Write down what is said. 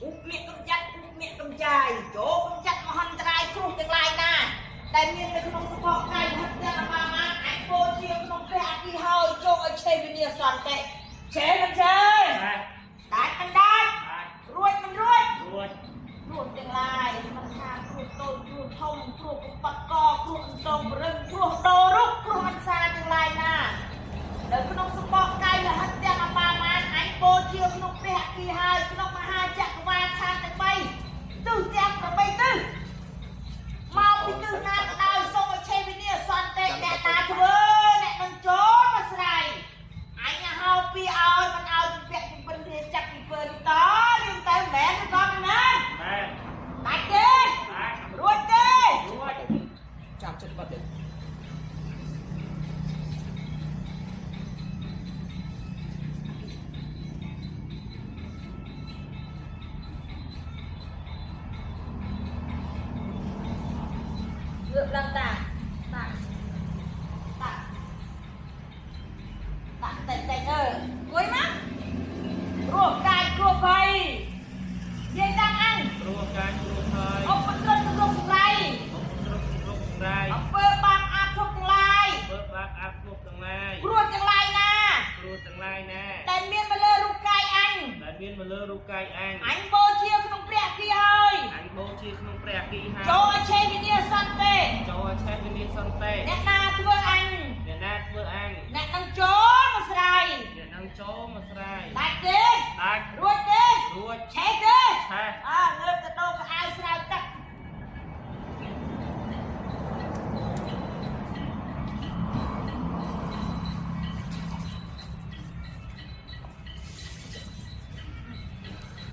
ឧបមាកំចាត់ឧបមាកំចាយចូលកំចាត់មហន្តរាយគ្រោះទាំងឡាយណាដែលមាននៅក្នុងសភកកាយហិតទាំងអមាមាអញពោជាក្នុងព្រះអគិហើយចូលឲ្យឆេវិនិសន្តិឆេមិនឆេ ដាច់ ដាច់មិនដាច់ ដាច់ រួចមិនរួច រួច គ្រោះទាំងឡាយមិនថាគ្រោះតូចគ្រោះធំគ្រោះឧបករណ៍គ្រោះអន្តងរឹងគ្រោះដោរុកគ្រោះអន្សាទាំងឡាយណានៅក្នុងសបកកាយលហិតទាំងអបាមានអញពោជាក្នុងព្រះអគិហើយក្នុងមហាចក្រវាលឋានទាំង3ទិសទាំង8ទិសមកពីទិសណាក៏ដោយសូមឲ្យឆេវិនិសន្តិអ្នកណាធ្វើអ្នកនឹងចូលមកស្រ័យអញហៅពីឲ្យមិនឲ្យជំពាក់ជំពិនគ្នាចាប់ពីពើនេះតរៀងទៅមិនមែនឬក៏មិនមែន មែន ដាច់ទេ ដាច់ រួចទេ រួច ចាំចិត្តបាត់ទេ ងើបឡើងតាតាតាតាតិចតិចអើអង្គុយមករស់កាយគ្រោះភ័យនិយាយតាំងអញ គ្រោះកាយគ្រោះហើយ អបត្រឹមរកសម្លៃ អបត្រឹមរកសម្រាយ អំពើបាបអាបធុកទាំងឡាយ ធ្វើបាបអាប់គ្រោះទាំងឡាយ គ្រោះទាំងឡាយណា គ្រោះទាំងឡាយណា ដែលមានមកលើរូបកាយអញ ដែលមានមកលើរូបកាយអញ អញបូជាក្នុងព្រះអគ្គីហើយ អញបូជាក្នុងព្រះអគ្គីហើយ ចូលឲ្យឆេវិនិសន្តិ ចូលឲ្យឆេះវិនិសន្តិ អ្នកណាធ្វើអញ អ្នកណាធ្វើអញ អ្នកនឹងចូលមកស្រ័យ អ្នកនឹងចូលមកស្រ័យ ដាច់ទេ ដាច់ រួច